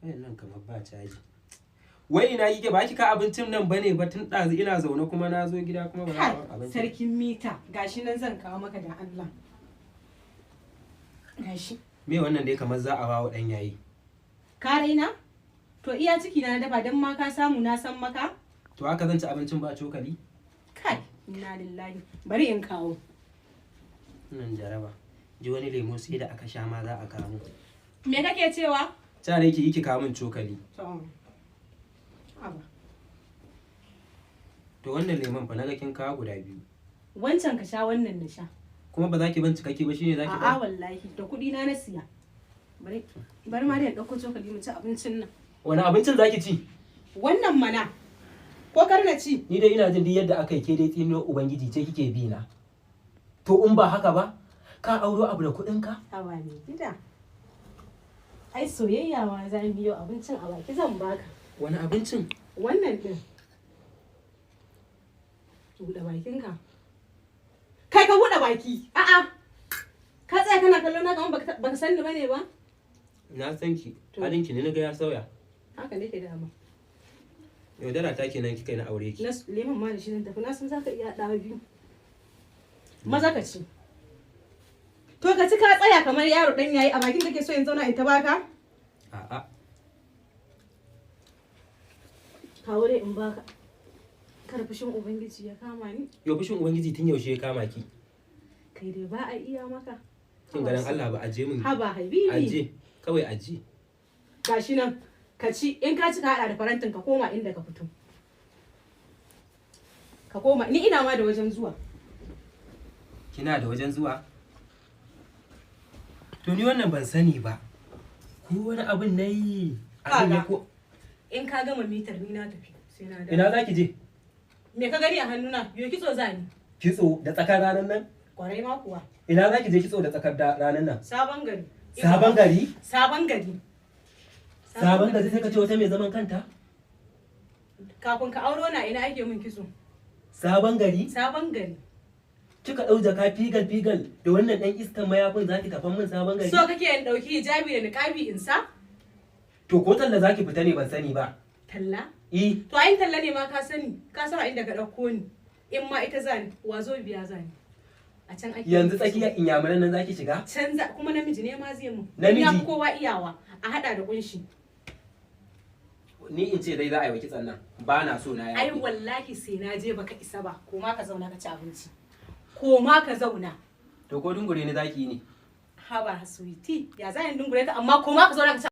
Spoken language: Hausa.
Wayan nan kamar ba caji. Wai ina kike? Ba ki ka abincin nan bane ba? Tun ɗazu ina zaune, kuma na zo gida kuma ba za a Kai, ban abinci. sarkin mita, gashi nan zan kawo maka da Allah. Gashi. Me wannan dai kamar za a bawa ɗan yayi? Ka raina? To iya ciki na dafa don ma ka samu na san maka? To haka zan ci abincin ba cokali? Kai, inna lillahi. Bari in kawo. Nan jaraba. Ji wani lemo sai da aka sha ma za a kawo. Me kake cewa? Ta ne ki yi ki kawo min cokali. To. Aba. To wannan lemon fa naga kin kawo guda biyu. Wancan ka sha, wannan na sha. Kuma ba za ki ban cikakke ba, shine za ki A'a ban? wallahi, da kuɗi na na siya. Bari bari ma dai in ɗauko cokali mu ci abincin nan. Wani abincin za ki ci? Wannan mana. Ko kar na ci? Ni dai ina jin duk yadda aka yi, ke dai tsino Ubangiji ce kike bi na. To in ba haka ba, ka auro abu da kuɗin ka? Haba mai gida. Ai soyayya ma za mu yau, abincin a baki zan baka. Wani abincin? Wannan ɗin. Buɗe bakinka. Kai, ka buɗe baki. A'a. Ka tsaya kana kallo na kamar baka san ni bane ba? Na san ki. To. Halinki ne na ga ya sauya. Haka nake dama. Yaudara ta kenan kika yi na aure ki. Na lemon ma da shi zan tafi, na san zaka iya haɗawa biyu. Maza ka ci. To ka ci, ka tsaya kamar yaro ɗan yayi. A bakin kake so in zauna in ta baka? A'a. Kawo dai in baka. Kar fushin Ubangiji ya kama ni. Yau fushin Ubangiji tun yaushe ya kama ki? Kai dai ba a iya maka. Kin ganin Allah ba, aje min. Haba habibi. Aje. Kawai aje. Gashi nan. Ka ci, in ka ci ka haɗa da farantin ka koma inda ka fito. Ka koma, ni ina ma da wajen zuwa. Kina da wajen zuwa? To ni wannan ban sani ba. Ko wani abin na yi? Abin ya Kaga. ko In ka gama mitar, ni na tafi. Sai na dawo. Ina za ki je? Me ka gani a hannuna? Yo kitso za ni. Kitso da tsakar ranar nan? Kwarai ma kuwa. Ina za ki je kitso da tsakar ranar nan? Sabon Gari. Sabon Gari? Sabon Gari. Sabon Gari, sai ka ce wata mai zaman kanta? Kafin ka auro na, ina ake min kitso? Sabon Gari? Sabon Gari. Kika ɗau jaka figal figal da wannan ɗan iskan mayafin za ki tafan min Sabon Gari? So kake in ɗauki hijabi da niƙabi in sa? To ko talla za ki fita ne, ban sani ba. Talla? I. To ayin talla ne ma ka sani. Ka san a inda ka ɗauko ni. In ma ita zani, wazo biya zani. A can ake Yanzu yin kitso. tsakiyar inyamuran nan za ki shiga? Canza kuma namiji ne ma zai mu. Namiji? Ya fi kowa iyawa, a hada da kunshi. Ni in ce dai za a yi wa kitson nan. Ba na so na Ai yafi. wallahi sai na je, baka isa ba. Ko ma ka zauna ka ci abinci. Ko ma ka zauna. To ko dungure ni za ki yi ne? Haba sweetie, ya za ni dungure ka? Amma ko ma ka zauna ka ci.